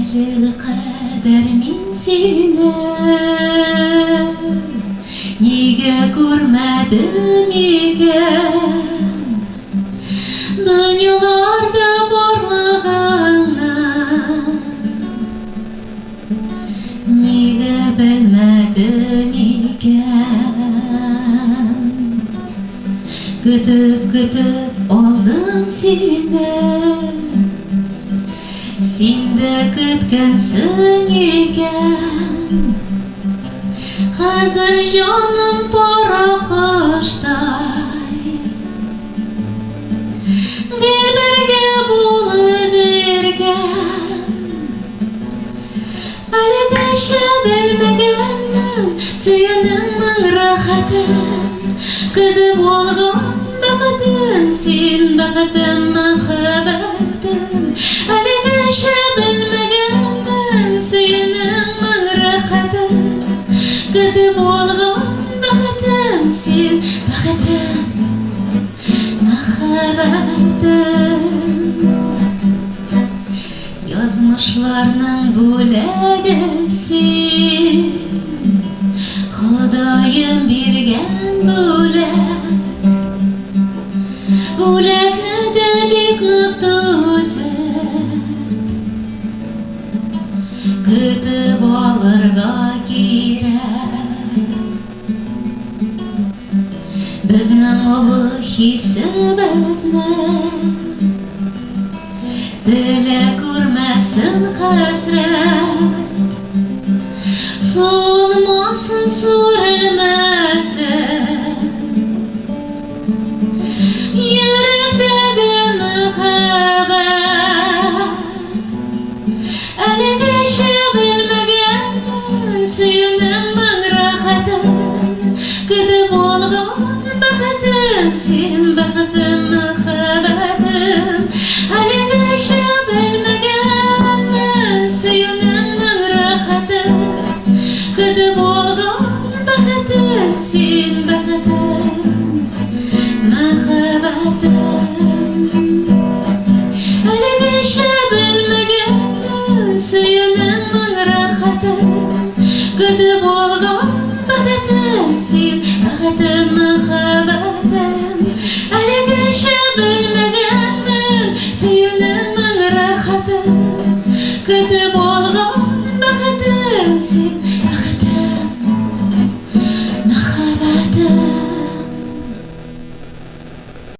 Әлеге кадәр мин сине нигә күрмәдем икән? Дөньяларда барлыгыңны нигә белмәдем икән? Көтеп-көтеп алдым сине. Син дә көткәнсең икән. Хәзер җаным пара коштай. Гел бергә булып йөргән. Әлегәчә белмәгәнмен сөюнең мең рәхәтен. Көтеп алган бәхетем син, бәхетем, мәхәббәтем. Әлегәчә белмәгәнмен сөюнең мең рәхәтен. Көтеп алган бәхетем син, бәхетем, мәхәббәтем. Язмышларның бүләге син, Ходаем биргән бүләк. Бүләкне дә бик нык түзеп, Көтеп алырга кирәк. Безнең олы хисебезне Телә күрмәсен хәсрәт. Суынмасын, сүрелмәсен Йөрәктәге мәхәббәт. Әлегәчә белмәгәнмен сөюнең мең рәхәтен. Көтеп алган бәхетем син, бәхетем, мәхәббәтем. Әлегәчә белмәгәнмен сөюнең мең рәхәтен. Көтеп алган бәхетем син, бәхетем, мәхәббәтем. Әлегәчә белмәгәнмен сөюнең мең рәхәтен. Көтеп алган бәхетем син, бәхетем, мәхәббәтем. Әлегәчә белмәгәнмен.